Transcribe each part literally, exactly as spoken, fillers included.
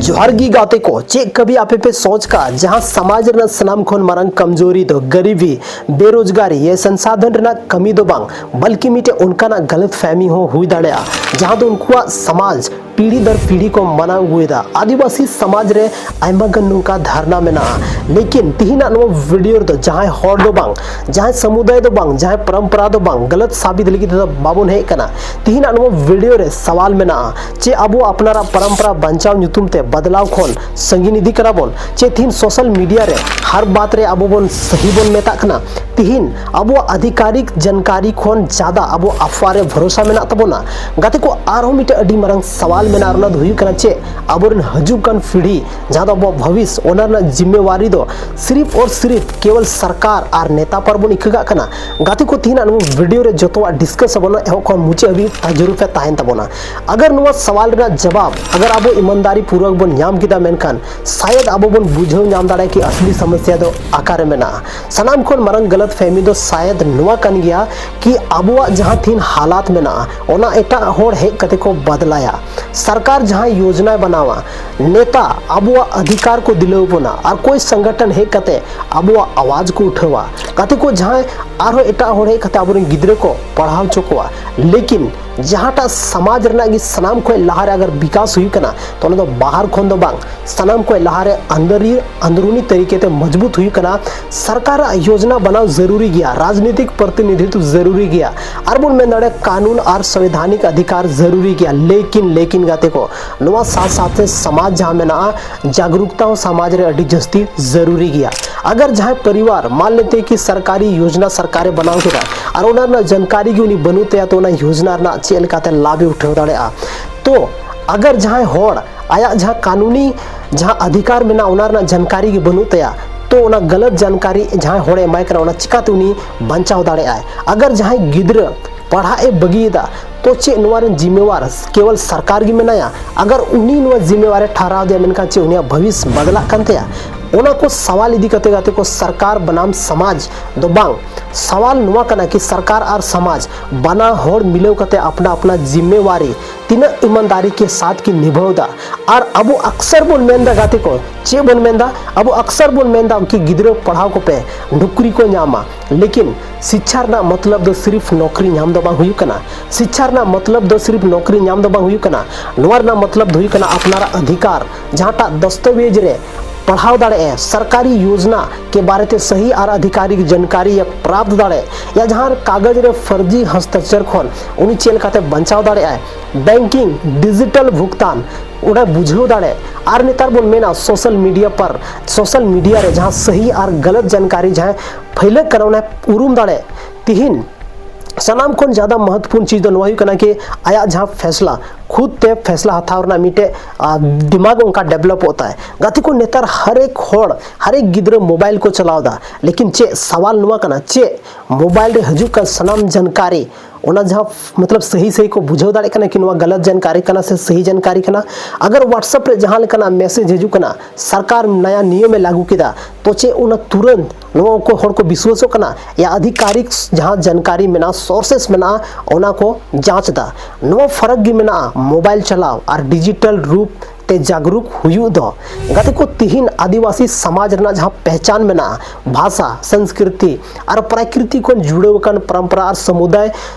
ᱡᱚᱦᱟᱨ ᱜᱮ ᱜᱟᱛᱮ ᱠᱚ, ᱪᱮᱫ ᱠᱟᱹᱵᱷᱤ ᱟᱯᱮ ᱯᱮ ᱥᱚᱪ ᱠᱟᱜᱼᱟ ᱡᱟᱦᱟᱸ ᱥᱚᱢᱟᱡᱽ ᱨᱮᱱᱟᱜ ᱥᱟᱱᱟᱢ ᱠᱷᱚᱱ ᱢᱟᱨᱟᱝ ᱠᱟᱢᱡᱳᱨᱤ ᱫᱚ ᱜᱟᱨᱤᱵᱤ, ᱵᱮᱨᱳᱡᱽᱜᱟᱨᱤ ᱭᱟ ᱥᱚᱝᱥᱟᱫᱷᱚᱱ ᱨᱮᱱᱟᱜ ᱠᱟᱹᱢᱤ ᱫᱚ ᱵᱟᱝ, ᱵᱚᱞᱠᱤ ᱢᱤᱫᱴᱮᱡ ᱚᱱᱠᱟᱱᱟᱜ ᱜᱟᱞᱟᱛ ᱯᱷᱟᱦᱢᱤ ᱦᱚᱸ ᱦᱩᱭ ᱫᱟᱲᱮᱭᱟᱜᱼᱟ ᱡᱟᱦᱟᱸ ᱫᱚ ᱩᱱᱠᱩᱣᱟᱜ ᱥᱚᱢᱟᱡᱽ ᱯᱤᱲᱦᱤ ᱫᱚᱨ ᱯᱤᱲᱦᱤ ᱠᱚ ᱢᱟᱱᱟᱣ ᱟᱹᱜᱩᱭᱮᱫᱟ᱾ ᱟᱹᱫᱤᱵᱟᱹᱥᱤ ᱥᱚᱢᱟᱡᱽ ᱨᱮ ᱟᱭᱢᱟ ᱜᱟᱱ ᱱᱚᱝᱠᱟ ᱫᱷᱟᱨᱱᱟ ᱢᱮᱱᱟᱜᱼᱟ, ᱞᱮᱠᱤᱱ ᱛᱤᱦᱤᱧᱟᱜ ᱱᱚᱣᱟ ᱵᱷᱤᱰᱤᱭᱳ ᱨᱮᱫᱚ ᱡᱟᱦᱟᱸᱭ ᱦᱚᱲ ᱫᱚ ᱵᱟᱝ, ᱡᱟᱦᱟᱸᱭ ᱥᱚᱢᱩᱫᱟᱭ ᱫᱚ ᱵᱟᱝ, ᱡᱟᱦᱟᱸᱭ ᱯᱚᱨᱚᱢᱯᱚᱨᱟ ᱫᱚ ᱵᱟᱝ, ᱜᱟᱞᱟᱛ ᱥᱟᱵᱤᱛ ᱞᱟᱹᱜᱤᱫ ᱛᱮᱫᱚ ᱵᱟᱵᱚᱱ ᱦᱮᱡ ᱟᱠᱟᱱᱟ᱾ ᱛᱤᱦᱤᱧᱟᱜ ᱱᱚᱣᱟ ᱵᱷᱤᱰᱤᱭᱳ ᱨᱮ ᱥᱟᱣᱟᱞ ᱢᱮᱱᱟᱜᱼᱟ, ᱪᱮ ᱟᱵᱚ ᱟᱯᱱᱟᱨᱟᱜ ᱯᱚᱨᱚᱢᱯᱚᱨᱟ ᱵᱟᱧᱪᱟᱣ ᱧᱩᱛᱩᱢ ᱛᱮ ᱵᱟᱫᱞᱟᱣ ᱠᱷᱚᱱ ᱥᱟᱺᱜᱤᱧ ᱤᱫᱤ ᱠᱟᱱᱟ ᱵᱚᱱ? ᱪᱮ ᱛᱤᱦᱤᱧ ᱥᱳᱥᱟᱞ ᱢᱤᱰᱤᱭᱟ ᱨᱮ ᱦᱟᱨ ᱵᱟᱛ ᱨᱮ ᱟᱵᱚ ᱵᱚᱱ ᱥᱟᱹᱦᱤ ᱵᱚᱱ ᱢᱮᱛᱟᱜ ᱠᱟᱱᱟ? ᱛᱤᱦᱤᱧ ᱟᱵᱚᱣᱟᱜ ᱟᱫᱷᱤᱠᱟᱨᱤᱠ ᱡᱟᱱᱠᱟᱨᱤ ᱠᱷᱚᱱ ᱡᱟᱫᱟ ᱟᱵᱚ ᱟᱯᱷᱣᱟ ᱨᱮ ᱵᱷᱚᱨᱚᱥᱟ ᱢᱮᱱᱟᱜ ᱛᱟᱵᱚᱱᱟ? ᱜᱟᱛᱮ ᱠᱚ, ᱟᱨᱦᱚᱸ ᱢᱤᱫᱴᱮᱱ ᱟᱹᱰᱤ ᱢᱟᱨᱟᱝ ᱥᱟᱣᱟᱞ ᱢᱮᱱᱟᱜᱼᱟ, ᱚᱱᱟ ᱫᱚ ᱦᱩᱭᱩᱜ ᱠᱟᱱᱟ ᱪᱮ ᱟᱵᱚᱨᱮᱱ ᱦᱤᱡᱩᱜ ᱠᱟᱱ ᱯᱤᱲᱦᱤ, ᱡᱟᱦᱟᱸ ᱫᱚ ᱟᱵᱚᱣᱟᱜ ᱵᱷᱚᱵᱤᱥ, ᱚᱱᱟ ᱨᱮᱱᱟᱜ ᱡᱤᱢᱢᱮᱣᱟᱨᱤ ᱫᱚ ᱥᱤᱨᱤᱯ ᱟᱨ ᱥᱤᱨᱤᱯ ᱠᱮᱣᱚᱞ ᱥᱚᱨᱠᱟᱨ ᱟᱨ ᱱᱮᱛᱟ ᱯᱟᱨ ᱵᱚᱱ ᱤᱠᱷᱟᱹ ᱠᱟᱜ ᱠᱟᱱᱟ? ᱜᱟᱛᱮ ᱠᱚ, ᱛᱤᱦᱤᱧᱟᱜ ᱱᱚᱣᱟ ᱵᱷᱤᱰᱤᱭᱳ ᱨᱮ ᱡᱚᱛᱚᱣᱟᱜ ᱰᱤᱥᱠᱟᱥ ᱟᱵᱚᱱ, ᱮᱦᱚᱵ ᱠᱷᱚᱱ ᱢᱩᱪᱟᱹᱫ ᱦᱟᱹᱵᱤᱡ ᱡᱟᱹᱨᱩᱲ ᱯᱮ ᱛᱟᱦᱮᱱ ᱛᱟᱵᱚᱱᱟ᱾ ᱟᱜᱟᱨ ᱱᱚᱣᱟ ᱥᱟᱣᱟᱞ ᱨᱮᱱᱟᱜ ᱡᱟᱵᱟᱵ ᱟᱜᱟᱨ ᱟᱵᱚ ᱤᱢᱟᱱᱫᱟᱨᱤ ᱯᱩᱨᱣᱚᱠ ᱵᱚᱱ ᱧᱟᱢ ᱠᱮᱫᱟ, ᱢᱮᱱᱠᱷᱟᱱ ᱥᱟᱭᱮᱫ ᱟᱵᱚ ᱵᱚᱱ ᱵᱩᱡᱷᱟᱹᱣ ᱧᱟᱢ ᱫᱟᱲᱮᱭᱟᱜᱼᱟ ᱠᱤ ᱟᱥᱞᱤ ᱥᱚᱢᱚᱥᱭᱟ ᱫᱚ ᱚᱠᱟᱨᱮ ᱢᱮᱱᱟᱜᱼᱟ᱾ ᱥᱟᱱᱟᱢ ᱠᱷᱚᱱ ᱢᱟᱨᱟᱝ ᱜᱟᱞᱟᱛ ᱯᱷᱟᱦᱢᱤ ᱫᱚ ᱥᱟᱭᱮᱫ ᱱᱚᱣᱟ ᱠᱟᱱ ᱜᱮᱭᱟ ᱠᱤ ᱟᱵᱚᱣᱟᱜ ᱡᱟᱦᱟᱸ ᱛᱤᱦᱤᱧ ᱦᱟᱞᱟᱛ ᱢᱮᱱᱟᱜᱼᱟ, ᱚᱱᱟ ᱮᱴᱟᱜ ᱦᱚᱲ ᱦᱮᱡ ᱠᱟᱛᱮ ᱠᱚ ᱵᱟᱫᱞᱟᱭᱟ᱾ ᱥᱚᱨᱠᱟᱨ ᱡᱟᱦᱟᱸ ᱭᱳᱡᱽᱱᱟᱭ ᱵᱮᱱᱟᱣᱟ, ᱱᱮᱛᱟ ᱟᱵᱚᱣᱟᱜ ᱚᱫᱷᱤᱠᱟᱨ ᱠᱚ ᱫᱤᱞᱟᱹᱣ ᱵᱚᱱᱟ, ᱟᱨ ᱠᱚᱭ ᱥᱚᱝᱜᱚᱴᱷᱚᱱ ᱦᱮᱡ ᱠᱟᱛᱮ ᱟᱵᱚᱣᱟᱜ ᱟᱣᱟᱡᱽ ᱠᱚ ᱩᱴᱷᱟᱹᱣᱟ᱾ ᱜᱟᱛᱮ ᱠᱚ, ᱡᱟᱦᱟᱸᱭ ᱟᱨᱦᱚᱸ ᱮᱴᱟᱜ ᱦᱚᱲ ᱦᱮᱡ ᱠᱟᱛᱮ ᱟᱵᱚᱨᱮᱱ ᱜᱤᱫᱽᱨᱟᱹ ᱠᱚ ᱯᱟᱲᱦᱟᱣ ᱦᱚᱪᱚ ᱠᱚᱣᱟ, ᱞᱮᱠᱤᱱ ᱡᱟᱦᱟᱸᱴᱟᱜ ᱥᱚᱢᱟᱡᱽ ᱨᱮᱱᱟᱜ ᱜᱮ ᱥᱟᱱᱟᱢ ᱠᱷᱚᱱ ᱞᱟᱦᱟᱨᱮ ᱟᱜᱟᱨ ᱵᱤᱠᱟᱥ ᱦᱩᱭᱩᱜ ᱠᱟᱱᱟ, ᱛᱚ ᱚᱱᱟ ᱫᱚ ᱵᱟᱦᱟᱨ ᱠᱷᱚᱱ ᱫᱚ ᱵᱟᱝ, ᱥᱟᱱᱟᱢ ᱠᱷᱚᱱ ᱞᱟᱦᱟᱨᱮ ᱟᱱᱫᱟᱨᱤ ᱟᱱᱫᱨᱩᱱᱤ ᱛᱟᱹᱨᱤᱠᱮ ᱛᱮ ᱢᱚᱡᱽᱵᱩᱛ ᱦᱩᱭᱩᱜ ᱠᱟᱱᱟ᱾ ᱥᱚᱨᱠᱟᱨᱟᱜ ᱭᱳᱡᱽᱱᱟ ᱵᱮᱱᱟᱣ ᱡᱟᱹᱨᱩᱨᱤ ᱜᱮᱭᱟ, ᱨᱟᱡᱽᱱᱤᱛᱤᱠ ᱯᱨᱚᱛᱤᱱᱤᱫᱷᱤᱛᱣ ᱡᱟᱹᱨᱩᱨᱤ ᱜᱮᱭᱟ, ᱟᱨ ᱵᱚᱱ ᱢᱮᱱ ᱫᱟᱲᱮᱭᱟᱜᱼᱟ ᱠᱟᱹᱱᱩᱱ ᱟᱨ ᱥᱚᱝᱵᱤᱫᱷᱟᱱᱤᱠ ᱚᱫᱷᱤᱠᱟᱨ ᱡᱟᱹᱨᱩᱨᱤ ᱜᱮᱭᱟ᱾ ᱞᱮᱠᱤᱱ, ᱞᱮᱠᱤᱱ ᱜᱟᱛᱮ ᱠᱚ, ᱱᱚᱣᱟ ᱥᱟᱶ ᱥᱟᱶᱛᱮ ᱥᱚᱢᱟᱡᱽ ᱡᱟᱦᱟᱸ ᱢᱮᱱᱟᱜᱼᱟ, ᱡᱟᱜᱽᱨᱩᱠᱛᱟ ᱦᱚᱸ ᱥᱚᱢᱟᱡᱽ ᱨᱮ ᱟᱹᱰᱤ ᱡᱟᱹᱥᱛᱤ ᱡᱟᱹᱨᱩᱨᱤ ᱜᱮᱭᱟ᱾ ᱟᱜᱟᱨ ᱡᱟᱦᱟᱸᱭ ᱯᱚᱨᱤᱵᱟᱨ ᱢᱟᱱ ᱞᱮᱛᱮ ᱠᱤ ᱥᱚᱨᱠᱟᱨᱤ ᱭᱳᱡᱽᱱᱟ ᱥᱚᱨᱠᱟᱨᱮ ᱵᱮᱱᱟᱣ ᱠᱮᱫᱟ ᱟᱨ ᱚᱱᱟ ᱨᱮᱱᱟᱜ ᱡᱟᱱᱠᱟᱨᱤ ᱜᱮ ᱩᱱᱤ ᱵᱟᱹᱱᱩᱜ ᱛᱟᱭᱟ, ᱛᱚ ᱚᱱᱟ ᱭᱳᱡᱽᱱᱟ ᱨᱮᱱᱟᱜ ᱪᱮᱫ ᱞᱮᱠᱟᱛᱮ ᱞᱟᱵᱷ ᱮ ᱩᱴᱷᱟᱹᱣ ᱫᱟᱲᱮᱭᱟᱜᱼᱟ? ᱛᱚ ᱟᱜᱟᱨ ᱡᱟᱦᱟᱸᱭ ᱦᱚᱲ ᱟᱭᱟᱜ ᱡᱟᱦᱟᱸ ᱠᱟᱹᱱᱩᱱᱤ ᱡᱟᱦᱟᱸ ᱚᱫᱷᱤᱠᱟᱨ ᱢᱮᱱᱟᱜᱼᱟ, ᱚᱱᱟ ᱨᱮᱱᱟᱜ ᱡᱟᱱᱠᱟᱨᱤ ᱜᱮ ᱵᱟᱹᱱᱩᱜ ᱛᱟᱭᱟ, ᱛᱚ ᱚᱱᱟ ᱜᱟᱞᱟᱛ ᱡᱟᱱᱠᱟᱨᱤ ᱡᱟᱦᱟᱸᱭ ᱦᱚᱲᱮ ᱮᱢᱟᱭ ᱠᱟᱱᱟ, ᱚᱱᱟ ᱪᱤᱠᱟᱛᱮ ᱩᱱᱤ ᱵᱟᱧᱪᱟᱣ ᱫᱟᱲᱮᱭᱟᱜᱼᱟᱭ? ᱟᱜᱟᱨ ᱡᱟᱦᱟᱸᱭ ᱜᱤᱫᱽᱨᱟᱹ ᱯᱟᱲᱦᱟᱜ ᱮ ᱵᱟᱹᱜᱤᱭᱮᱫᱟ, ᱛᱚ ᱪᱮᱫ ᱱᱚᱣᱟ ᱨᱮᱱ ᱡᱤᱢᱢᱮᱣᱟᱨ ᱠᱮᱣᱚᱞ ᱥᱚᱨᱠᱟᱨ ᱜᱮ ᱢᱮᱱᱟᱭᱟ? ᱟᱜᱟᱨ ᱩᱱᱤ ᱱᱚᱣᱟ ᱡᱤᱢᱢᱮᱣᱟᱨ ᱮ ᱴᱷᱟᱨᱟᱣ ᱮᱫᱟ, ᱢᱮᱱᱠᱷᱟᱱ ᱪᱮᱫ ᱩᱱᱤᱭᱟᱜ ᱵᱷᱚᱵᱤᱥ ᱵᱟᱫᱞᱟᱜ ᱠᱟᱱ ᱛᱟᱭᱟ? ᱚᱱᱟ ᱠᱚ ᱥᱟᱣᱟᱞ ᱤᱫᱤ ᱠᱟᱛᱮ ᱜᱟᱛᱮ ᱠᱚ ᱥᱚᱨᱠᱟᱨ ᱵᱟᱱᱟᱢ ᱥᱚᱢᱟᱡᱽ ᱫᱚ ᱵᱟᱝ, ᱥᱟᱣᱟᱞ ᱱᱚᱣᱟ ᱠᱟᱱᱟ ᱠᱤ ᱥᱚᱨᱠᱟᱨ ᱟᱨ ᱥᱚᱢᱟᱡᱽ ᱵᱟᱱᱟ ᱦᱚᱲ ᱢᱤᱞᱟᱹᱣ ᱠᱟᱛᱮ ᱟᱯᱱᱟ ᱟᱯᱱᱟ ᱡᱤᱢᱢᱮᱣᱟᱨᱤ ᱛᱤᱱᱟᱹᱜ ᱤᱢᱟᱱᱫᱟᱨᱤ ᱠᱮ ᱥᱟᱛᱷ ᱠᱤ ᱱᱤᱵᱷᱟᱹᱣ ᱫᱟ᱾ ᱟᱨ ᱟᱵᱚ ᱟᱠᱥᱟᱨ ᱵᱚᱱ ᱢᱮᱱᱫᱟ ᱜᱟᱛᱮ ᱠᱚ, ᱪᱮᱫ ᱵᱚᱱ ᱢᱮᱱᱫᱟ? ᱟᱵᱚ ᱟᱠᱥᱟᱨ ᱵᱚᱱ ᱢᱮᱱᱫᱟ ᱠᱤ ᱜᱤᱫᱽᱨᱟᱹ ᱯᱟᱲᱦᱟᱣ ᱠᱚᱯᱮ, ᱱᱚᱠᱨᱤ ᱠᱚ ᱧᱟᱢᱟ, ᱞᱮᱠᱤᱱ ᱥᱤᱪᱪᱷᱟ ᱨᱮᱱᱟᱜ ᱢᱚᱛᱞᱚᱵ ᱫᱚ ᱥᱤᱨᱤᱯ ᱱᱚᱠᱨᱤ ᱧᱟᱢ ᱫᱚ ᱵᱟᱝ ᱦᱩᱭᱩᱜ ᱠᱟᱱᱟ᱾ ᱥᱤᱪᱪᱷᱟ ᱨᱮᱱᱟᱜ ᱢᱚᱛᱞᱚᱵ ᱫᱚ ᱥᱤᱨᱤᱯ ᱱᱚᱠᱨᱤ ᱧᱟᱢ ᱫᱚ ᱵᱟᱝ ᱦᱩᱭᱩᱜ ᱠᱟᱱᱟ᱾ ᱱᱚᱣᱟ ᱨᱮᱱᱟᱜ ᱢᱚᱛᱞᱚᱵ ᱫᱚ ᱦᱩᱭᱩᱜ ᱠᱟᱱᱟ ᱟᱯᱱᱟᱨᱟᱜ ᱚᱫᱷᱤᱠᱟᱨ, ᱡᱟᱦᱟᱸᱴᱟᱜ ᱫᱚᱥᱛᱟᱣᱮᱡᱽ ᱨᱮ ᱯᱟᱲᱦᱟᱣ ᱫᱟᱲᱮᱭᱟᱜᱼᱟ, ᱥᱚᱨᱠᱟᱨᱤ ᱭᱳᱡᱽᱱᱟ ᱠᱮ ᱵᱟᱨᱮ ᱛᱮ ᱥᱟᱹᱦᱤ ᱟᱨ ᱟᱫᱷᱤᱠᱟᱨᱤᱠ ᱡᱟᱱᱠᱟᱨᱤ ᱭᱟ ᱯᱨᱟᱯᱛ ᱫᱟᱲᱮ, ᱭᱟ ᱡᱟᱦᱟᱸ ᱠᱟᱜᱚᱡᱽ ᱨᱮ ᱯᱷᱟᱨᱡᱤ ᱦᱚᱥᱛᱟᱠᱥᱟᱨ ᱠᱷᱚᱱ ᱩᱱᱤ ᱪᱮᱫ ᱞᱮᱠᱟᱛᱮ ᱵᱟᱧᱪᱟᱣ ᱫᱟᱲᱮᱭᱟᱜᱼᱟᱭ, ᱵᱮᱝᱠᱤᱝ, ᱰᱤᱡᱤᱴᱟᱞ ᱵᱷᱩᱜᱽᱛᱟᱱ, ᱚᱸᱰᱮ ᱵᱩᱡᱷᱟᱹᱣ ᱫᱟᱲᱮ, ᱟᱨ ᱱᱮᱛᱟᱨ ᱵᱚᱱ ᱢᱮᱱᱟ ᱥᱳᱥᱟᱞ ᱢᱤᱰᱤᱭᱟ ᱯᱟᱨ, ᱥᱳᱥᱟᱞ ᱢᱤᱰᱤᱭᱟ ᱨᱮ ᱡᱟᱦᱟᱸ ᱥᱟᱹᱦᱤ ᱟᱨ ᱜᱟᱞᱟᱛ ᱡᱟᱱᱠᱟᱨᱤ ᱡᱟᱦᱟᱸ ᱯᱷᱟᱹᱭᱞᱟᱹᱜ ᱠᱟᱱᱟ ᱚᱱᱟ ᱩᱨᱩᱢ ᱫᱟᱲᱮ᱾ ᱛᱤᱦᱤᱧ ᱥᱟᱱᱟᱢ ᱠᱷᱚᱱ ᱡᱟᱫᱟ ᱢᱚᱦᱚᱛᱯᱩᱨᱱ ᱪᱤᱡᱽ ᱫᱚ ᱱᱚᱣᱟ ᱦᱩᱭᱩᱜ ᱠᱟᱱᱟ ᱠᱤ ᱟᱭᱟᱜ ᱡᱟᱦᱟᱸ ᱯᱷᱮᱥᱞᱟ, ᱠᱷᱩᱫ ᱛᱮ ᱯᱷᱮᱥᱞᱟ ᱦᱟᱛᱟᱣ ᱨᱮᱱᱟᱜ ᱢᱤᱫᱴᱮᱡ, ᱟ, ᱫᱤᱢᱟᱜᱽ ᱚᱱᱠᱟ ᱰᱮᱵᱷᱞᱚᱯᱚᱜ ᱛᱟᱭ᱾ ᱜᱟᱛᱮ ᱠᱚ, ᱱᱮᱛᱟᱨ ᱦᱟᱨ ᱮᱠ ᱦᱚᱲ, ᱦᱟᱨ ᱮᱠ ᱜᱤᱫᱽᱨᱟᱹ ᱢᱳᱵᱟᱭᱤᱞ ᱠᱚ ᱪᱟᱞᱟᱣ ᱮᱫᱟ, ᱞᱮᱠᱤᱱ ᱪᱮᱫ ᱥᱟᱣᱟᱞ ᱱᱚᱣᱟ ᱠᱟᱱᱟ, ᱪᱮᱫ ᱢᱳᱵᱟᱭᱤᱞ ᱨᱮ ᱦᱤᱡᱩᱜ ᱠᱟᱱ ᱥᱟᱱᱟᱢ ᱡᱟᱱᱠᱟᱨᱤ ᱚᱱᱟ ᱡᱟᱦᱟᱸ ᱢᱚᱛᱞᱚᱵ ᱥᱟᱹᱦᱤ ᱥᱟᱹᱦᱤ ᱠᱚ ᱵᱩᱡᱷᱟᱹᱣ ᱫᱟᱲᱮᱭᱟᱜ ᱠᱟᱱᱟ ᱠᱤ ᱱᱚᱣᱟ ᱜᱟᱞᱟᱛ ᱡᱟᱱᱠᱟᱨᱤ ᱠᱟᱱᱟ ᱥᱮ ᱥᱟᱹᱦᱤ ᱡᱟᱱᱠᱟᱨᱤ ᱠᱟᱱᱟ? ᱟᱜᱟᱨ WhatsApp ᱨᱮ ᱡᱟᱦᱟᱸ ᱞᱮᱠᱟᱱᱟᱜ ᱢᱮᱥᱮᱡᱽ ᱦᱤᱡᱩᱜ ᱠᱟᱱᱟ, ᱥᱚᱨᱠᱟᱨ ᱱᱟᱭᱟ ᱱᱤᱭᱚᱢᱮ ᱞᱟᱹᱜᱩ ᱠᱮᱫᱟ, ᱛᱚ ᱪᱮᱫ ᱚᱱᱟ ᱛᱩᱨᱟᱹᱱᱛ ᱱᱚᱣᱟ ᱠᱚ ᱦᱚᱲ ᱠᱚ ᱵᱤᱥᱣᱟᱥᱚᱜ ᱠᱟᱱᱟ? ᱭᱟ ᱟᱫᱷᱤᱠᱟᱨᱤᱠ ᱡᱟᱦᱟᱸ ᱡᱟᱱᱠᱟᱨᱤ ᱢᱮᱱᱟᱜᱼᱟ, ᱥᱳᱨᱥᱮᱥ ᱢᱮᱱᱟᱜᱼᱟ, ᱚᱱᱟ ᱠᱚ ᱡᱟᱸᱪ ᱮᱫᱟ᱾ ᱱᱚᱣᱟ ᱯᱷᱟᱨᱟᱠ ᱜᱮ ᱢᱮᱱᱟᱜᱼᱟ ᱢᱳᱵᱟᱭᱤᱞ ᱪᱟᱞᱟᱣ ᱟᱨ ᱰᱤᱡᱤᱴᱟᱞ ᱨᱩᱯ ᱛᱮ ᱡᱟᱜᱽᱨᱩᱠ ᱦᱩᱭᱩᱜ ᱫᱚ᱾ ᱜᱟᱛᱮ ᱠᱚ, ᱛᱤᱦᱤᱧ ᱟᱹᱫᱤᱵᱟᱹᱥᱤ ᱥᱚᱢᱟᱡᱽ ᱨᱮᱱᱟᱜ ᱡᱟᱦᱟᱸ ᱯᱮᱦᱪᱟᱱ ᱢᱮᱱᱟᱜᱼᱟ, ᱵᱷᱟᱥᱟ, ᱥᱚᱝᱥᱠᱨᱤᱛᱤ ᱟᱨ ᱯᱨᱟᱠᱨᱤᱛᱤ ᱠᱷᱚᱱ ᱡᱩᱲᱟᱹᱣ ᱟᱠᱟᱱ ᱯᱚᱨᱚᱢᱯᱚᱨᱟ ᱟᱨ ᱥᱟᱢᱩᱫᱟᱭ,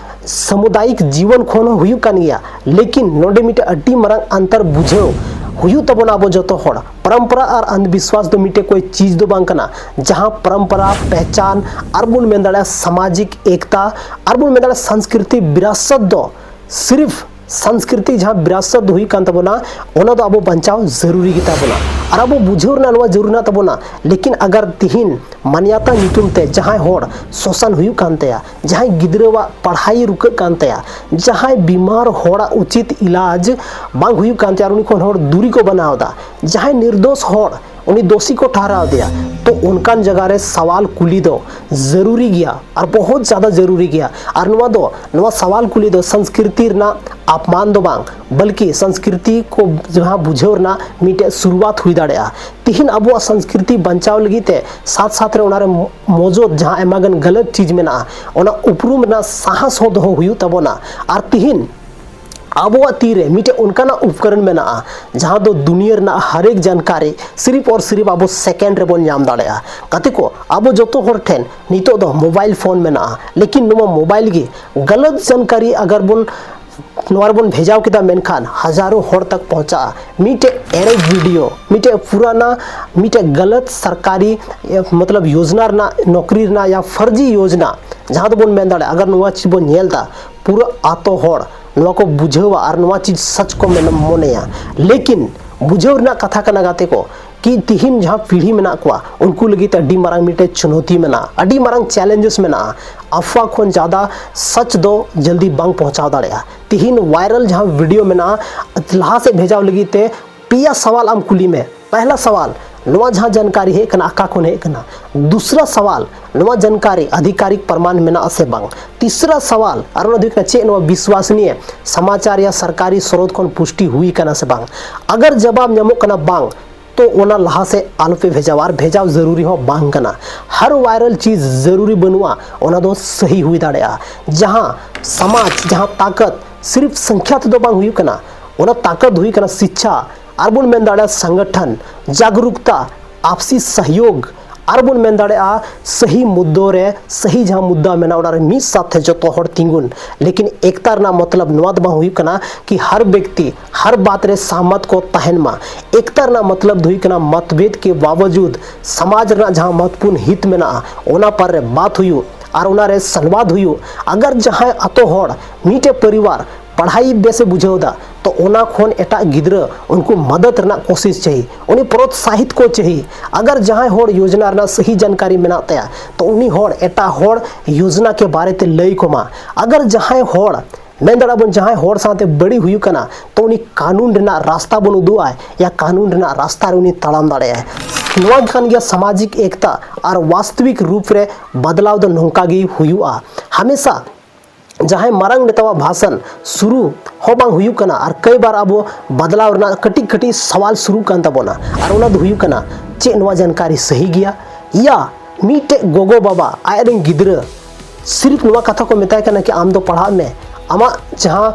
ᱥᱟᱢᱩᱫᱟᱭᱤᱠ ᱡᱤᱵᱚᱱ ᱠᱷᱚᱱ ᱦᱚᱸ ᱦᱩᱭᱩᱜ ᱠᱟᱱ ᱜᱮᱭᱟ, ᱞᱮᱠᱤᱱ ᱱᱚᱰᱮ ᱢᱤᱫᱴᱮᱡ ᱟᱹᱰᱤ ᱢᱟᱨᱟᱝ ᱟᱱᱛᱟᱨ ᱵᱩᱡᱷᱟᱹᱣ ᱦᱩᱭᱩᱜ ᱛᱟᱵᱚᱱᱟ ᱟᱵᱚ ᱡᱚᱛᱚ ᱦᱚᱲ᱾ ᱯᱚᱨᱚᱢᱯᱚᱨᱟ ᱟᱨ ᱚᱱᱫᱷᱵᱤᱥᱣᱟᱥ ᱫᱚ ᱢᱤᱫᱴᱮᱡ ᱠᱚᱭ ᱪᱤᱡᱽ ᱫᱚ ᱵᱟᱝ ᱠᱟᱱᱟ, ᱡᱟᱦᱟᱸ ᱯᱚᱨᱚᱢᱯᱚᱨᱟ, ᱯᱮᱦᱪᱟᱱ ᱟᱨ ᱵᱚᱱ ᱢᱮᱱ ᱫᱟᱲᱮᱭᱟᱜᱼᱟ ᱥᱟᱢᱟᱡᱤᱠ ᱮᱠᱛᱟ ᱟᱨ ᱵᱚᱱ ᱢᱮᱱ ᱫᱟᱲᱮᱭᱟᱜᱼᱟ ᱥᱟᱝᱥᱠᱨᱤᱛᱤᱠ ᱵᱤᱨᱟᱥᱚᱛ ᱫᱚ ᱥᱤᱨᱤᱯ ᱥᱟᱝᱥᱠᱨᱤᱛᱤᱠ ᱡᱟᱦᱟᱸ ᱵᱤᱨᱟᱥᱚᱛ ᱫᱚ ᱦᱩᱭᱩᱜ ᱠᱟᱱ ᱛᱟᱵᱚᱱᱟ, ᱚᱱᱟ ᱫᱚ ᱟᱵᱚ ᱵᱟᱧᱪᱟᱣ ᱡᱟᱹᱨᱩᱨᱤ ᱜᱮ ᱛᱟᱵᱚᱱᱟ᱾ ᱟᱨ ᱟᱵᱚ ᱵᱩᱡᱷᱟᱹᱣ ᱨᱮᱱᱟᱜ ᱱᱚᱣᱟ ᱡᱟᱹᱨᱩᱨᱤ ᱢᱮᱱᱟᱜ ᱛᱟᱵᱚᱱᱟ᱾ ᱞᱮᱠᱤᱱ ᱟᱜᱟᱨ ᱛᱤᱦᱤᱧ ᱢᱟᱱᱭᱟᱛᱟ ᱧᱩᱛᱩᱢ ᱛᱮ ᱡᱟᱦᱟᱸᱭ ᱦᱚᱲ ᱥᱳᱥᱟᱱ ᱦᱩᱭᱩᱜ ᱠᱟᱱ ᱛᱟᱭᱟ, ᱡᱟᱦᱟᱸᱭ ᱜᱤᱫᱽᱨᱟᱹᱣᱟᱜ ᱯᱟᱲᱦᱟᱭ ᱨᱩᱠᱟᱹᱜ ᱠᱟᱱ ᱛᱟᱭᱟ, ᱡᱟᱦᱟᱸᱭ ᱵᱤᱢᱟᱨ ᱦᱚᱲᱟᱜ ᱩᱪᱤᱛ ᱤᱞᱟᱡᱽ ᱵᱟᱝ ᱦᱩᱭᱩᱜ ᱠᱟᱱ ᱛᱟᱭᱟ, ᱟᱨ ᱩᱱᱤ ᱠᱷᱚᱱ ᱦᱚᱲ ᱫᱩᱨᱤ ᱠᱚ ᱵᱮᱱᱟᱣ ᱮᱫᱟ, ᱡᱟᱦᱟᱸᱭ ᱱᱤᱨᱫᱳᱥ ᱦᱚᱲ ᱩᱱᱤ ᱫᱳᱥᱤ ᱠᱚ ᱴᱷᱟᱨᱟᱣ ᱮᱫᱮᱭᱟ, ᱛᱚ ᱚᱱᱠᱟᱱ ᱡᱟᱭᱜᱟ ᱨᱮ ᱥᱟᱣᱟᱞ ᱠᱩᱞᱤ ᱫᱚ ᱡᱟᱹᱨᱩᱨᱤ ᱜᱮᱭᱟ ᱟᱨ ᱵᱚᱦᱩᱛ ᱡᱟᱫᱟ ᱡᱟᱹᱨᱩᱨᱤ ᱜᱮᱭᱟ᱾ ᱟᱨ ᱱᱚᱣᱟ ᱫᱚ, ᱱᱚᱣᱟ ᱥᱟᱣᱟᱞ ᱠᱩᱞᱤ ᱫᱚ ᱥᱚᱝᱥᱠᱨᱤᱛᱤ ᱨᱮᱱᱟᱜ ᱟᱯᱢᱟᱱ ᱫᱚ ᱵᱟᱝ, ᱵᱚᱞᱠᱤ ᱥᱚᱝᱥᱠᱨᱤᱛᱤ ᱠᱚ ᱡᱟᱦᱟᱸ ᱵᱩᱡᱷᱟᱹᱣ ᱨᱮᱱᱟᱜ ᱢᱤᱫᱴᱮᱡ ᱥᱩᱨᱩᱣᱟᱛ ᱦᱩᱭ ᱫᱟᱲᱮᱭᱟᱜᱼᱟ᱾ ᱛᱤᱦᱤᱧ ᱟᱵᱚᱣᱟᱜ ᱥᱚᱝᱥᱠᱨᱤᱛᱤ ᱵᱟᱧᱪᱟᱣ ᱞᱟᱹᱜᱤᱫ ᱛᱮ ᱥᱟᱛ ᱥᱟᱛ ᱨᱮ ᱚᱱᱟᱨᱮ ᱢᱚ-, ᱢᱚᱡᱚᱫ ᱡᱟᱦᱟᱸ ᱟᱭᱢᱟ ᱜᱟᱱ ᱜᱟᱞᱟᱛ ᱪᱤᱡᱽ ᱢᱮᱱᱟᱜᱼᱟ, ᱚᱱᱟ ᱩᱯᱨᱩᱢ ᱨᱮᱱᱟᱜ ᱥᱟᱦᱟᱥ ᱦᱚᱸ ᱫᱚᱦᱚ ᱦᱩᱭᱩᱜ ᱛᱟᱵᱚᱱᱟ᱾ ᱟᱨ ᱛᱤᱦᱤᱧ ᱟᱵᱚᱣᱟᱜ ᱛᱤᱨᱮ ᱢᱤᱫᱴᱮᱡ ᱚᱱᱠᱟᱱᱟᱜ ᱩᱯᱠᱚᱨᱚᱱ ᱢᱮᱱᱟᱜᱼᱟ, ᱡᱟᱦᱟᱸ ᱫᱚ ᱫᱩᱱᱤᱭᱟᱹ ᱨᱮᱱᱟᱜ ᱦᱟᱨᱮᱠ ᱡᱟᱱᱠᱟᱨᱤ ᱥᱤᱨᱤᱯ ᱚᱨ ᱥᱤᱨᱤᱯ ᱟᱵᱚ ᱥᱮᱠᱮᱱᱰ ᱨᱮᱵᱚᱱ ᱧᱟᱢ ᱫᱟᱲᱮᱭᱟᱜᱼᱟ᱾ ᱜᱟᱛᱮ ᱠᱚ, ᱟᱵᱚ ᱡᱚᱛᱚ ᱦᱚᱲ ᱴᱷᱮᱱ ᱱᱤᱛᱚᱜ ᱫᱚ ᱢᱳᱵᱟᱭᱤᱞ ᱯᱷᱳᱱ ᱢᱮᱱᱟᱜᱼᱟ, ᱞᱮᱠᱤᱱ ᱱᱚᱣᱟ ᱢᱳᱵᱟᱭᱤᱞ ᱜᱮ ᱜᱟᱞᱟᱛ ᱡᱟᱱᱠᱟᱨᱤ ᱟᱜᱟᱨ ᱵᱚᱱ ᱱᱚᱣᱟ ᱨᱮᱵᱚᱱ ᱵᱷᱮᱡᱟᱣ ᱠᱮᱫᱟ, ᱢᱮᱱᱠᱷᱟᱱ ᱦᱟᱡᱟᱨᱚ ᱦᱚᱲ ᱛᱟᱠ ᱯᱚᱦᱪᱟᱜᱼᱟ᱾ ᱢᱤᱫᱴᱮᱡ ᱮᱲᱮ ᱵᱷᱤᱰᱤᱭᱳ, ᱢᱤᱫᱴᱮᱡ ᱯᱩᱨᱟᱱᱟ, ᱢᱤᱫᱴᱮᱡ ᱜᱟᱞᱟᱛ ᱥᱚᱨᱠᱟᱨᱤ, ᱮ, ᱢᱚᱛᱞᱚᱵ ᱭᱳᱡᱱᱟ ᱨᱮᱱᱟᱜ, ᱱᱚᱠᱨᱤ ᱨᱮᱱᱟᱜ ᱭᱟ ᱯᱷᱟᱨᱡᱤ ᱭᱳᱡᱱᱟ, ᱡᱟᱦᱟᱸ ᱫᱚᱵᱚᱱ ᱢᱮᱱ ᱫᱟᱲᱮᱭᱟᱜᱼᱟ, ᱟᱜᱟᱨ ᱱᱚᱣᱟ ᱪᱤᱡᱽ ᱵᱚᱱ ᱧᱮᱞ ᱮᱫᱟ, ᱯᱩᱨᱟᱹ ᱟᱛᱳ ᱦᱚᱲ ᱱᱚᱣᱟ ᱠᱚ ᱵᱩᱡᱷᱟᱹᱣᱟ ᱟᱨ ᱱᱚᱣᱟ ᱪᱤᱡᱽ ᱥᱟᱪ ᱠᱚ ᱢᱮᱱ-, ᱢᱚᱱᱮᱭᱟ᱾ ᱞᱮᱠᱤᱱ ᱵᱩᱡᱷᱟᱹᱣ ᱨᱮᱱᱟᱜ ᱠᱟᱛᱷᱟ ᱠᱟᱱᱟ ᱜᱟᱛᱮ ᱠᱚ, ᱠᱤ ᱛᱤᱦᱤᱧ ᱡᱟᱦᱟᱸ ᱯᱤᱲᱦᱤ ᱢᱮᱱᱟᱜ ᱠᱚᱣᱟ, ᱩᱱᱠᱩ ᱞᱟᱹᱜᱤᱫ ᱛᱮ ᱟᱹᱰᱤ ᱢᱟᱨᱟᱝ ᱢᱤᱫᱴᱮᱡ ᱪᱩᱱᱚᱛᱤ ᱢᱮᱱᱟᱜᱼᱟ, ᱟᱹᱰᱤ ᱢᱟᱨᱟᱝ ᱪᱮᱞᱮᱧᱡᱮᱥ ᱢᱮᱱᱟᱜᱼᱟ᱾ ᱟᱯᱷᱣᱟ ᱠᱷᱚᱱ ᱡᱟᱫᱟ ᱥᱟᱪ ᱫᱚ ᱡᱚᱞᱫᱤ ᱵᱟᱝ ᱯᱚᱦᱪᱟᱣ ᱫᱟᱲᱮᱭᱟᱜᱼᱟ᱾ ᱛᱤᱦᱤᱧ ᱵᱷᱟᱭᱨᱟᱞ ᱡᱟᱦᱟᱸ ᱵᱷᱤᱰᱤᱭᱳ ᱢᱮᱱᱟᱜᱼᱟ, ᱞᱟᱦᱟ ᱥᱮᱫ ᱵᱷᱮᱡᱟᱣ ᱞᱟᱹᱜᱤᱫ ᱛᱮ ᱯᱮᱭᱟ ᱥᱟᱣᱟᱞ ᱟᱢ ᱠᱩᱞᱤ ᱢᱮ᱾ ᱯᱮᱦᱞᱟ ᱥᱟᱣᱟᱞ, ᱱᱚᱣᱟ ᱡᱟᱦᱟᱸ ᱡᱟᱱᱠᱟᱨᱤ ᱦᱮᱡ ᱠᱟᱱᱟ, ᱟᱠᱟ ᱠᱷᱚᱱ ᱦᱮᱡ ᱠᱟᱱᱟ? ᱫᱩᱥᱨᱟ ᱥᱟᱣᱟᱞ, ᱱᱚᱣᱟ ᱡᱟᱱᱠᱟᱨᱤ ᱟᱫᱷᱤᱠᱟᱨᱤᱠ ᱯᱨᱚᱢᱟᱱ ᱢᱮᱱᱟᱜᱼᱟ ᱥᱮ ᱵᱟᱝ? ᱛᱤᱥᱨᱟ ᱥᱟᱣᱟᱞ, ᱟᱨ ᱚᱱᱟ ᱫᱚ ᱦᱩᱭᱩᱜ ᱠᱟᱱᱟ, ᱪᱮᱫ ᱱᱚᱣᱟ ᱵᱤᱥᱣᱟᱥᱱᱤᱭ ᱥᱚᱢᱟᱪᱟᱨ ᱭᱟ ᱥᱚᱨᱠᱟᱨᱤ ᱥᱨᱳᱛ ᱠᱷᱚᱱ ᱯᱩᱥᱴᱤ ᱦᱩᱭ ᱠᱟᱱᱟ ᱥᱮ ᱵᱟᱝ? ᱟᱜᱟᱨ ᱡᱟᱵᱟᱵ ᱧᱟᱢᱚᱜ ᱠᱟᱱᱟ ᱵᱟᱝ, ᱛᱚ ᱚᱱᱟ ᱞᱟᱦᱟ ᱥᱮᱫ ᱟᱞᱚᱯᱮ ᱵᱷᱮᱡᱟᱣᱟ, ᱟᱨ ᱵᱷᱮᱡᱟᱣ ᱡᱟᱹᱨᱩᱨᱤ ᱦᱚᱸ ᱵᱟᱝ ᱠᱟᱱᱟ᱾ ᱦᱟᱨ ᱵᱷᱟᱭᱨᱟᱞ ᱪᱤᱡᱽ ᱡᱟᱹᱨᱩᱨᱤ ᱵᱟᱹᱱᱩᱜᱼᱟ, ᱚᱱᱟ ᱫᱚ ᱥᱟᱹᱦᱤ ᱦᱩᱭ ᱫᱟᱲᱮᱭᱟᱜᱼᱟ᱾ ᱡᱟᱦᱟᱸ ᱥᱚᱢᱟᱡᱽ, ᱡᱟᱦᱟᱸ ᱛᱟᱠᱚᱛ ᱥᱤᱨᱤᱯ ᱥᱚᱝᱠᱷᱭᱟ ᱛᱮᱫᱚ ᱵᱟᱝ ᱦᱩᱭᱩᱜ ᱠᱟᱱᱟ, ᱚᱱᱟ ᱛᱟᱠᱚᱛ ᱦᱩᱭᱩᱜ ᱠᱟᱱᱟ ᱥᱤᱪᱪᱷᱟ, ᱟᱨ ᱵᱚᱱ ᱢᱮᱱ ᱫᱟᱲᱮᱭᱟᱜᱼᱟ ᱥᱚᱝᱜᱚᱴᱷᱚᱱ, ᱡᱟᱜᱽᱨᱩᱠᱛᱟ, ᱟᱯᱥᱤ ᱥᱚᱦᱭᱳᱜᱽ, ᱟᱨ ᱵᱚᱱ ᱢᱮᱱ ᱫᱟᱲᱮᱭᱟᱜᱼᱟ ᱥᱟᱹᱦᱤ ᱢᱩᱫᱽᱫᱚ ᱨᱮ ᱥᱟᱹᱦᱤ ᱡᱟᱦᱟᱸ ᱢᱩᱫᱽᱫᱟ ᱢᱮᱱᱟᱜᱼᱟ, ᱚᱱᱟ ᱨᱮ ᱢᱤᱫ ᱥᱟᱛᱷᱮ ᱡᱚᱛᱚ ᱦᱚᱲ ᱛᱤᱸᱜᱩᱱ᱾ ᱞᱮᱠᱤᱱ ᱮᱠᱛᱟ ᱨᱮᱱᱟᱜ ᱢᱚᱛᱞᱚᱵ ᱱᱚᱣᱟ ᱫᱚ ᱵᱟᱝ ᱦᱩᱭᱩᱜ ᱠᱟᱱᱟ ᱠᱤ ᱦᱟᱨ ᱵᱮᱠᱛᱤ ᱦᱟᱨ ᱵᱟᱛ ᱨᱮ ᱥᱟᱦᱢᱟᱛ ᱠᱚ ᱛᱟᱦᱮᱱ ᱢᱟ᱾ ᱮᱠᱛᱟ ᱨᱮᱱᱟᱜ ᱢᱚᱛᱞᱚᱵ ᱫᱚ ᱦᱩᱭᱩᱜ ᱠᱟᱱᱟ ᱢᱚᱛᱵᱷᱮᱫ ᱠᱮ ᱵᱟᱣᱡᱩᱫ ᱥᱚᱢᱟᱡᱽ ᱨᱮᱱᱟᱜ ᱡᱟᱦᱟᱸ ᱢᱚᱦᱚᱛᱯᱩᱨᱱ ᱦᱤᱛ ᱢᱮᱱᱟᱜᱼᱟ, ᱚᱱᱟ ᱯᱟᱨ ᱨᱮ ᱵᱟᱛ ᱦᱩᱭᱩᱜ ᱟᱨ ᱚᱱᱟ ᱨᱮ ᱥᱟᱞᱣᱟᱫ ᱦᱩᱭᱩᱜ᱾ ᱟᱜᱟᱨ ᱡᱟᱦᱟᱸᱭ ᱟᱛᱳ ᱦᱚᱲ, ᱢᱤᱫᱴᱮᱡ ᱯᱚᱨᱤᱵᱟᱨ ᱯᱟᱲᱦᱟᱭ ᱵᱮᱥᱮ ᱵᱩᱡᱷᱟᱹᱣ ᱫᱟ, ᱛᱚ ᱚᱱᱟ ᱠᱷᱚᱱ ᱮᱴᱟᱜ ᱜᱤᱫᱽᱨᱟᱹ ᱩᱱᱠᱩ ᱢᱟᱫᱟᱫ ᱨᱮᱱᱟᱜ ᱠᱳᱥᱤᱥ ᱪᱟᱹᱦᱤ, ᱩᱱᱤ ᱯᱨᱚᱛᱥᱟᱦᱤᱛ ᱠᱚ ᱪᱟᱹᱦᱤ᱾ ᱟᱜᱟᱨ ᱡᱟᱦᱟᱸᱭ ᱦᱚᱲ ᱭᱳᱡᱽᱱᱟ ᱨᱮᱱᱟᱜ ᱥᱟᱹᱦᱤ ᱡᱟᱱᱠᱟᱨᱤ ᱢᱮᱱᱟᱜ ᱛᱟᱭᱟ, ᱛᱚ ᱩᱱᱤ ᱦᱚᱲ ᱮᱴᱟᱜ ᱦᱚᱲ ᱭᱳᱡᱽᱱᱟ ᱠᱮ ᱵᱟᱨᱮ ᱛᱮ ᱞᱟᱹᱭ ᱠᱚᱢᱟ᱾ ᱟᱜᱟᱨ ᱡᱟᱦᱟᱸᱭ ᱦᱚᱲ, ᱢᱮᱱ ᱫᱟᱲᱮᱭᱟᱜᱼᱟ ᱵᱚᱱ, ᱡᱟᱦᱟᱸᱭ ᱦᱚᱲ ᱥᱟᱶᱛᱮ ᱵᱟᱹᱲᱤᱡ ᱦᱩᱭᱩᱜ ᱠᱟᱱᱟ, ᱛᱚ ᱩᱱᱤ ᱠᱟᱹᱱᱩᱱ ᱨᱮᱱᱟᱜ ᱨᱟᱥᱛᱟ ᱵᱚᱱ ᱩᱫᱩᱜ ᱟᱭ, ᱭᱟ ᱠᱟᱹᱱᱩᱱ ᱨᱮᱱᱟᱜ ᱨᱟᱥᱛᱟ ᱨᱮ ᱩᱱᱤ ᱛᱟᱲᱟᱢ ᱫᱟᱲᱮᱭᱟᱜᱼᱟᱭ᱾ ᱱᱚᱣᱟ ᱜᱮ ᱠᱟᱱ ᱜᱮᱭᱟ ᱥᱟᱢᱟᱡᱤᱠ ᱮᱠᱛᱟ ᱟᱨ ᱣᱟᱥᱛᱚᱵᱤᱠ ᱨᱩᱯ ᱨᱮ ᱵᱟᱫᱞᱟᱣ ᱫᱚ ᱱᱚᱝᱠᱟ ᱜᱮ ᱦᱩᱭᱩᱜᱼᱟ᱾ ᱦᱟᱢᱮᱥᱟ ᱡᱟᱦᱟᱸᱭ ᱢᱟᱨᱟᱝ ᱱᱮᱛᱟᱣᱟᱜ ᱵᱷᱟᱥᱚᱱ ᱥᱩᱨᱩ ᱦᱚᱸ ᱵᱟᱝ ᱦᱩᱭᱩᱜ ᱠᱟᱱᱟ ᱟᱨ ᱠᱟᱹᱭ ᱵᱟᱨ ᱟᱵᱚ ᱵᱟᱫᱞᱟᱣ ᱨᱮᱱᱟᱜ ᱠᱟᱹᱴᱤᱡ ᱠᱟᱹᱴᱤᱡ ᱥᱟᱣᱟᱞ ᱥᱩᱨᱩᱜ ᱠᱟᱱ ᱛᱟᱵᱚᱱᱟ᱾ ᱟᱨ ᱚᱱᱟ ᱫᱚ ᱦᱩᱭᱩᱜ ᱠᱟᱱᱟ, ᱪᱮᱫ ᱱᱚᱣᱟ ᱡᱟᱱᱠᱟᱨᱤ ᱥᱟᱹᱦᱤ ᱜᱮᱭᱟ? ᱭᱟ ᱢᱤᱫᱴᱮᱡ ᱜᱚᱜᱚ ᱵᱟᱵᱟ ᱟᱡ ᱨᱮᱱ ᱜᱤᱫᱽᱨᱟᱹ ᱥᱤᱨᱤᱯ ᱱᱚᱣᱟ ᱠᱟᱛᱷᱟ ᱠᱚ ᱢᱮᱛᱟᱭ ᱠᱟᱱᱟ ᱠᱤ ᱟᱢ ᱫᱚ ᱯᱟᱲᱦᱟᱜ ᱢᱮ, ᱟᱢᱟᱜ ᱡᱟᱦᱟᱸ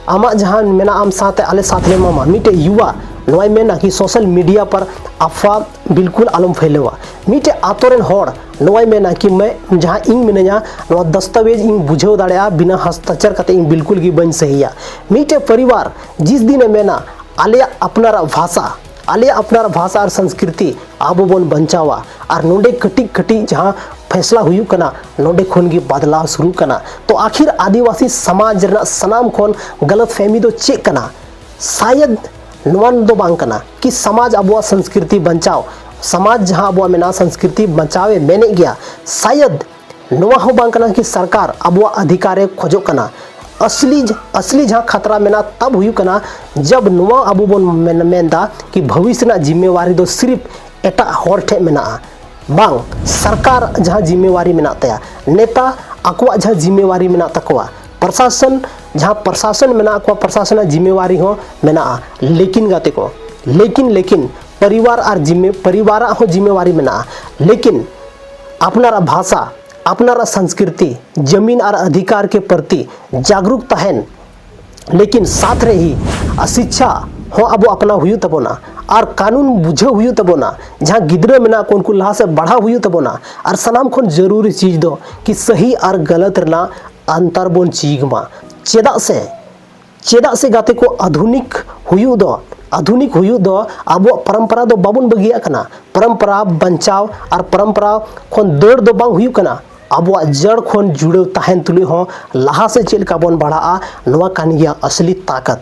ᱟᱢᱟᱜ ᱡᱟᱦᱟᱸ ᱢᱮᱱᱟᱜᱼᱟ ᱟᱢ ᱥᱟᱶᱛᱮ ᱟᱞᱮ ᱥᱟᱛᱷ ᱞᱮ ᱮᱢᱟᱢᱟ᱾ ᱢᱤᱫᱴᱮᱡ ᱭᱩᱣᱟ ᱱᱚᱣᱟᱭ ᱢᱮᱱᱟ ᱠᱤ ᱥᱳᱥᱟᱞ ᱢᱤᱰᱤᱭᱟ ᱯᱟᱨ ᱟᱯᱷᱣᱟ ᱵᱤᱞᱠᱩᱞ ᱟᱞᱚᱢ ᱯᱷᱟᱹᱭᱞᱟᱹᱣᱟ᱾ ᱢᱤᱫᱴᱮᱡ ᱟᱛᱳ ᱨᱮᱱ ᱦᱚᱲ ᱱᱚᱣᱟᱭ ᱢᱮᱱᱟ ᱠᱤ ᱢᱮ ᱡᱟᱦᱟᱸ ᱤᱧ ᱢᱤᱱᱟᱹᱧᱟ ᱱᱚᱣᱟ ᱫᱟᱥᱛᱟᱣᱮᱡᱽ ᱤᱧ ᱵᱩᱡᱷᱟᱹᱣ ᱫᱟᱲᱮᱭᱟᱜᱼᱟ, ᱵᱤᱱᱟᱹ ᱦᱟᱥᱛᱟᱪᱟᱨ ᱠᱟᱛᱮ ᱤᱧ ᱵᱤᱞᱠᱩᱞ ᱜᱮ ᱵᱟᱹᱧ ᱥᱟᱹᱦᱤᱭᱟ᱾ ᱢᱤᱫᱴᱮᱡ ᱯᱚᱨᱤᱵᱟᱨ ᱡᱤᱥ ᱫᱤᱱᱮ ᱢᱮᱱᱟ ᱟᱞᱮᱭᱟᱜ ᱟᱯᱱᱟᱨᱟᱜ ᱵᱷᱟᱥᱟ, ᱟᱞᱮᱭᱟᱜ ᱟᱯᱱᱟᱨᱟᱜ ᱵᱷᱟᱥᱟ ᱟᱨ ᱥᱚᱝᱥᱠᱨᱤᱛᱤ ᱟᱵᱚ ᱵᱚᱱ ᱵᱟᱧᱪᱟᱣᱟ ᱟᱨ ᱱᱚᱰᱮ ᱠᱟᱹᱴᱤᱡ ᱠᱟᱹᱴᱤᱡ ᱡᱟᱦᱟᱸ ᱯᱷᱮᱥᱞᱟ ᱦᱩᱭᱩᱜ ᱠᱟᱱᱟ ᱱᱚᱰᱮ ᱠᱷᱚᱱ ᱜᱮ ᱵᱟᱫᱞᱟᱣ ᱥᱩᱨᱩᱜ ᱠᱟᱱᱟ᱾ ᱛᱚ ᱟᱠᱷᱤᱨ ᱟᱹᱫᱤᱵᱟᱹᱥᱤ ᱥᱚᱢᱟᱡᱽ ᱨᱮᱱᱟᱜ ᱥᱟᱱᱟᱢ ᱠᱷᱚᱱ ᱜᱟᱞᱟᱛ ᱯᱷᱮᱦᱢᱤ ᱫᱚ ᱪᱮᱫ ᱠᱟᱱᱟ? ᱥᱟᱭᱟᱫ ᱱᱚᱣᱟ ᱫᱚ ᱵᱟᱝ ᱠᱟᱱᱟ ᱠᱤ ᱥᱚᱢᱟᱡᱽ ᱟᱵᱚᱣᱟᱜ ᱥᱚᱝᱥᱠᱨᱤᱛᱤ ᱵᱟᱧᱪᱟᱣ, ᱥᱚᱢᱟᱡᱽ ᱡᱟᱦᱟᱸ ᱟᱵᱚᱣᱟᱜ ᱢᱮᱱᱟᱜᱼᱟ ᱥᱚᱝᱥᱠᱨᱤᱛᱤ ᱵᱟᱧᱪᱟᱣ ᱮ ᱢᱮᱱᱮᱫ ᱜᱮᱭᱟ, ᱥᱟᱭᱟᱫ ᱱᱚᱣᱟ ᱦᱚᱸ ᱵᱟᱝ ᱠᱟᱱᱟ ᱠᱤ ᱥᱚᱨᱠᱟᱨ ᱟᱵᱚᱣᱟᱜ ᱚᱫᱷᱤᱠᱟᱨ ᱮ ᱠᱷᱚᱡᱚᱜ ᱠᱟᱱᱟ᱾ ᱟᱥᱞᱤ ᱟᱥᱞᱤ ᱡᱟᱦᱟᱸ ᱠᱷᱟᱛᱨᱟ ᱢᱮᱱᱟᱜᱼᱟ ᱛᱟᱵ ᱦᱩᱭᱩᱜ ᱠᱟᱱᱟ ᱡᱟᱵ ᱱᱚᱣᱟ ᱟᱵᱚ ᱵᱚᱱ ᱢᱮᱱ ᱢᱮᱱᱫᱟ ᱠᱤ ᱵᱷᱚᱵᱤᱥ ᱨᱮᱱᱟᱜ ᱡᱤᱢᱢᱮᱣᱟᱨᱤ ᱫᱚ ᱥᱤᱨᱤᱯ ᱮᱴᱟᱜ ᱦᱚᱲ ᱴᱷᱮᱱ ᱢᱮᱱᱟᱜᱼᱟ᱾ ᱵᱟᱝ, ᱥᱚᱨᱠᱟᱨ ᱡᱟᱦᱟᱸ ᱡᱤᱢᱢᱮᱣᱟᱨᱤ ᱢᱮᱱᱟᱜ ᱛᱟᱭᱟ, ᱱᱮᱛᱟ ᱟᱠᱚᱣᱟᱜ ᱡᱟᱦᱟᱸ ᱡᱤᱢᱢᱮᱣᱟᱨᱤ ᱢᱮᱱᱟᱜ ᱛᱟᱠᱚᱣᱟ, ᱯᱨᱚᱥᱟᱥᱚᱱ ᱡᱟᱦᱟᱸ ᱯᱨᱚᱥᱟᱥᱚᱱ ᱢᱮᱱᱟᱜ ᱠᱚᱣᱟ ᱯᱨᱚᱥᱟᱥᱚᱱᱟᱜ ᱡᱤᱢᱢᱮᱣᱟᱨᱤ ᱦᱚᱸ ᱢᱮᱱᱟᱜᱼᱟ᱾ ᱞᱮᱠᱤᱱ ᱜᱟᱛᱮ ᱠᱚ, ᱞᱮᱠᱤᱱ ᱞᱮᱠᱤᱱ ᱯᱚᱨᱤᱵᱟᱨ ᱟᱨ ᱡᱤᱢᱢᱮ ᱯᱚᱨᱤᱵᱟᱨᱟᱜ ᱦᱚᱸ ᱡᱤᱢᱢᱮᱣᱟᱨᱤ ᱢᱮᱱᱟᱜᱼᱟ᱾ ᱞᱮᱠᱤᱱ ᱟᱯᱱᱟᱨᱟᱜ ᱵᱷᱟᱥᱟ, ᱟᱯᱱᱟᱨᱟᱜ ᱥᱚᱝᱥᱠᱨᱤᱛᱤ, ᱡᱟᱢᱤᱱ ᱟᱨ ᱚᱫᱷᱤᱠᱟᱨ ᱠᱮ ᱯᱨᱚᱛᱤ ᱡᱟᱜᱽᱨᱩᱠ ᱛᱟᱦᱮᱱ, ᱞᱮᱠᱤᱱ ᱥᱟᱛ ᱨᱮ ᱦᱤ ᱟᱨ ᱥᱤᱪᱪᱷᱟ ᱦᱚᱸ ᱟᱵᱚ ᱟᱯᱱᱟᱣ ᱦᱩᱭᱩᱜ ᱛᱟᱵᱚᱱᱟ ᱟᱨ ᱠᱟᱹᱱᱩᱱ ᱵᱩᱡᱷᱟᱹᱣ ᱦᱩᱭᱩᱜ ᱛᱟᱵᱚᱱᱟ᱾ ᱡᱟᱦᱟᱸ ᱜᱤᱫᱽᱨᱟᱹ ᱢᱮᱱᱟᱜ ᱠᱚ ᱩᱱᱠᱩ ᱞᱟᱦᱟ ᱥᱮᱫ ᱵᱟᱲᱦᱟᱣ ᱦᱩᱭᱩᱜ ᱛᱟᱵᱚᱱᱟ᱾ ᱟᱨ ᱥᱟᱱᱟᱢ ᱠᱷᱚᱱ ᱡᱟᱹᱨᱩᱨᱤ ᱪᱤᱡᱽ ᱫᱚ ᱠᱤ ᱥᱟᱹᱦᱤ ᱟᱨ ᱜᱟᱞᱟᱛ ᱨᱮᱱᱟᱜ ᱟᱱᱛᱟᱨ ᱵᱚᱱ ᱪᱤᱡᱽ ᱢᱟ᱾ ᱪᱮᱫᱟᱜ ᱥᱮ ᱪᱮᱫᱟᱜ ᱥᱮ ᱜᱟᱛᱮ ᱠᱚ, ᱟᱫᱷᱩᱱᱤᱠ ᱦᱩᱭᱩᱜ ᱫᱚ ᱟᱫᱷᱩᱱᱤᱠ ᱦᱩᱭᱩᱜ ᱫᱚ ᱟᱵᱚᱣᱟᱜ ᱯᱚᱨᱚᱢᱯᱚᱨᱟ ᱫᱚ ᱵᱟᱵᱚᱱ ᱵᱟᱹᱜᱤᱭᱟᱜ ᱠᱟᱱᱟ᱾ ᱯᱚᱨᱚᱢᱯᱚᱨᱟ ᱵᱟᱧᱪᱟᱣ ᱟᱨ ᱯᱚᱨᱚᱢᱯᱚᱨᱟ ᱠᱷᱚᱱ ᱫᱟᱹᱲ ᱫᱚ ᱵᱟᱝ ᱦᱩᱭᱩᱜ ᱠᱟᱱᱟ᱾ ᱟᱵᱚᱣᱟᱜ ᱡᱟᱹᱲ ᱠᱷᱚᱱ ᱡᱩᱲᱟᱹᱣ ᱛᱟᱦᱮᱱ ᱛᱩᱞᱩᱡ ᱦᱚᱸ ᱞᱟᱦᱟ ᱥᱮᱫ ᱪᱮᱫ ᱞᱮᱠᱟ ᱵᱚᱱ ᱵᱟᱲᱦᱟᱜᱼᱟ, ᱱᱚᱣᱟ ᱠᱟᱱ ᱜᱮᱭᱟ ᱟᱥᱞᱤ ᱛᱟᱠᱟᱛ᱾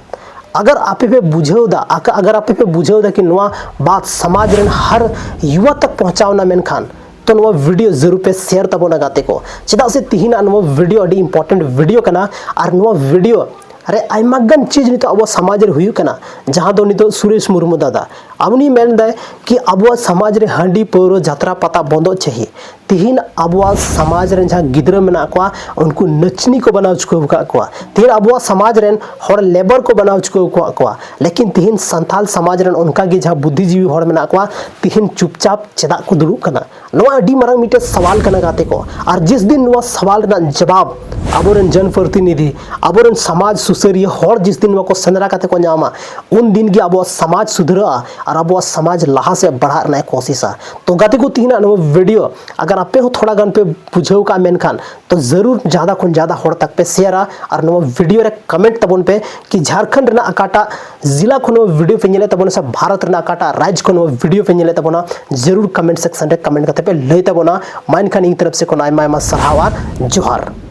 ᱟᱜᱟᱨ ᱟᱯᱮ ᱯᱮ ᱵᱩᱡᱷᱟᱹᱣ ᱫᱟ, ᱟᱠᱟ-, ᱟᱜᱟᱨ ᱟᱯᱮ ᱯᱮ ᱵᱩᱡᱷᱟᱹᱣ ᱫᱟ ᱠᱤ ᱱᱚᱣᱟ ᱵᱟᱛ ᱥᱚᱢᱟᱡᱽ ᱨᱮᱱ ᱦᱟᱨ ᱭᱩᱣᱟ ᱛᱟᱠ ᱯᱚᱦᱪᱟᱣ ᱱᱟ, ᱢᱮᱱᱠᱷᱟᱱ ᱛᱚ ᱱᱚᱣᱟ ᱵᱷᱤᱰᱤᱭᱳ ᱡᱟᱹᱨᱩᱲ ᱯᱮ ᱥᱮᱭᱟᱨ ᱛᱟᱵᱚᱱᱟ ᱜᱟᱛᱮ ᱠᱚ᱾ ᱪᱮᱫᱟᱜ ᱥᱮ ᱛᱤᱦᱤᱧᱟᱜ ᱱᱚᱣᱟ ᱵᱷᱤᱰᱤᱭᱳ ᱟᱹᱰᱤ ᱤᱢᱯᱚᱨᱴᱮᱱᱴ ᱵᱷᱤᱰᱤᱭᱳ ᱠᱟᱱᱟ ᱟᱨ ᱱᱚᱣᱟ ᱵᱷᱤᱰᱤᱭᱳ ᱟᱨᱮ, ᱟᱭᱢᱟ ᱜᱟᱱ ᱪᱤᱡᱽ ᱱᱤᱛᱚᱜ ᱟᱵᱚ ᱥᱚᱢᱟᱡᱽ ᱨᱮ ᱦᱩᱭᱩᱜ ᱠᱟᱱᱟ, ᱡᱟᱦᱟᱸ ᱫᱚ ᱱᱤᱛᱚᱜ ᱥᱩᱨᱮᱥ ᱢᱩᱨᱢᱩ ᱫᱟᱫᱟ ᱟᱵᱚᱱᱤ ᱢᱮᱱᱫᱟᱭ ᱠᱤ ᱟᱵᱚᱣᱟᱜ ᱥᱚᱢᱟᱡᱽ ᱨᱮ ᱦᱟᱺᱰᱤ ᱯᱟᱹᱣᱨᱟᱹ ᱡᱟᱛᱨᱟ ᱯᱟᱛᱟ ᱵᱚᱱᱫᱚᱜ ᱪᱟᱹᱦᱤ᱾ ᱛᱤᱦᱤᱧ ᱟᱵᱚᱣᱟᱜ ᱥᱚᱢᱟᱡᱽ ᱨᱮᱱ ᱡᱟᱦᱟᱸ ᱜᱤᱫᱽᱨᱟᱹ ᱢᱮᱱᱟᱜ ᱠᱚᱣᱟ, ᱩᱱᱠᱩ ᱱᱟᱪᱱᱤ ᱠᱚ ᱵᱮᱱᱟᱣ ᱪᱩᱠᱟᱹᱣ ᱟᱠᱟᱫ ᱠᱚᱣᱟ᱾ ᱛᱤᱦᱤᱧ ᱟᱵᱚᱣᱟᱜ ᱥᱚᱢᱟᱡᱽ ᱨᱮᱱ ᱦᱚᱲ ᱞᱮᱵᱚᱨ ᱠᱚ ᱵᱮᱱᱟᱣ ᱪᱩᱠᱟᱹᱣ ᱟᱠᱟᱫ ᱠᱚᱣᱟ᱾ ᱞᱮᱠᱤᱱ ᱛᱤᱦᱤᱧ ᱥᱟᱱᱛᱟᱞ ᱥᱚᱢᱟᱡᱽ ᱨᱮᱱ ᱚᱱᱠᱟ ᱜᱮ ᱡᱟᱦᱟᱸ ᱵᱩᱫᱽᱫᱷᱤᱡᱤᱵᱤ ᱦᱚᱲ ᱢᱮᱱᱟᱜ ᱠᱚᱣᱟ, ᱛᱤᱦᱤᱧ ᱪᱩᱯᱪᱟᱯ ᱪᱮᱫᱟᱜ ᱠᱚ ᱫᱩᱲᱩᱵ ᱠᱟᱱᱟ? ᱱᱚᱣᱟ ᱟᱹᱰᱤ ᱢᱟᱨᱟᱝ ᱢᱤᱫᱴᱮᱱ ᱥᱟᱣᱟᱞ ᱠᱟᱱᱟ ᱜᱟᱛᱮ ᱠᱚ᱾ ᱟᱨ ᱡᱤᱥ ᱫᱤᱱ ᱱᱚᱣᱟ ᱥᱟᱣᱟᱞ ᱨᱮᱱᱟᱜ ᱡᱟᱵᱟᱵ ᱟᱵᱚᱨᱮᱱ ᱡᱚᱱᱯᱨᱚᱛᱤᱱᱤᱫᱷᱤ, ᱟᱵᱚᱨᱮᱱ ᱥᱚᱢᱟᱡᱽ ᱥᱩᱥᱟᱹᱨᱤᱭᱟᱹ ᱦᱚᱲ ᱡᱤᱥ ᱫᱤᱱ ᱱᱚᱣᱟ ᱠᱚ ᱥᱮᱸᱫᱽᱨᱟ ᱠᱟᱛᱮ ᱠᱚ ᱧᱟᱢᱟ, ᱩᱱ ᱫᱤᱱ ᱜᱮ ᱟᱵᱚᱣᱟᱜ ᱥᱚᱢᱟᱡᱽ ᱥᱩᱫᱷᱨᱟᱹᱜᱼᱟ ᱟᱨ ᱟᱵᱚᱣᱟᱜ ᱥᱚᱢᱟᱡᱽ ᱞᱟᱦᱟ ᱥᱮᱫ ᱵᱟᱲᱦᱟᱜ ᱨᱮᱱᱟᱜ ᱮ ᱠᱳᱥᱤᱥᱟ᱾ ᱛᱚ ᱜᱟᱛᱮ ᱠᱚ, ᱛᱤᱦᱤᱧᱟᱜ ᱱᱚᱣᱟ ᱵᱷᱤᱰᱤᱭᱳ ᱟᱜᱟᱨ ᱟᱯᱮ ᱦᱚᱸ ᱛᱷᱚᱲᱟ ᱜᱟᱱ ᱯᱮ ᱵᱩᱡᱷᱟᱹᱣ ᱠᱟᱜᱼᱟ, ᱢᱮᱱᱠᱷᱟᱱ ᱛᱚ ᱡᱟᱹᱨᱩᱲ ᱡᱟᱫᱟ ᱠᱷᱚᱱ ᱡᱟᱫᱟ ᱦᱚᱲ ᱛᱟᱠ ᱯᱮ ᱥᱮᱭᱟᱨᱟ ᱟᱨ ᱱᱚᱣᱟ ᱵᱷᱤᱰᱤᱭᱳ ᱨᱮ ᱠᱚᱢᱮᱱᱴ ᱛᱟᱵᱚᱱ ᱯᱮ ᱠᱤ ᱡᱷᱟᱲᱠᱷᱚᱸᱰ ᱨᱮᱱᱟᱜ ᱚᱠᱟᱴᱟᱜ ᱡᱤᱞᱟ ᱠᱷᱚᱱ ᱱᱚᱣᱟ ᱵᱷᱤᱰᱤᱭᱳ ᱯᱮ ᱧᱮᱞᱮᱫ ᱛᱟᱵᱚᱱᱟ ᱥᱮ ᱵᱷᱟᱨᱚᱛ ᱨᱮᱱᱟᱜ ᱚᱠᱟᱴᱟᱜ ᱨᱟᱡᱽ ᱠᱷᱚᱱ ᱱᱚᱣᱟ ᱵᱷᱤᱰᱤᱭᱳ ᱯᱮ ᱧᱮᱞᱮᱫ ᱛᱟᱵᱚᱱᱟ, ᱡᱟᱹᱨᱩᱲ ᱠᱚᱢᱮᱱᱴ ᱥᱮᱠᱥᱚᱱ ᱨᱮ ᱠᱚᱢᱮᱱᱴ ᱠᱟᱛᱮ ᱯᱮ ᱞᱟᱹᱭ ᱛᱟᱵᱚᱱᱟ᱾ ᱢᱟ ᱮᱱᱠᱷᱟᱱ ᱤᱧ ᱛᱚᱨᱚᱯ ᱥᱮᱫ ᱠᱷᱚᱱ ᱟᱭᱢᱟ ᱟᱭᱢᱟ ᱥᱟᱨᱦᱟᱣ ᱟᱨ ᱡᱚᱦᱟᱨ᱾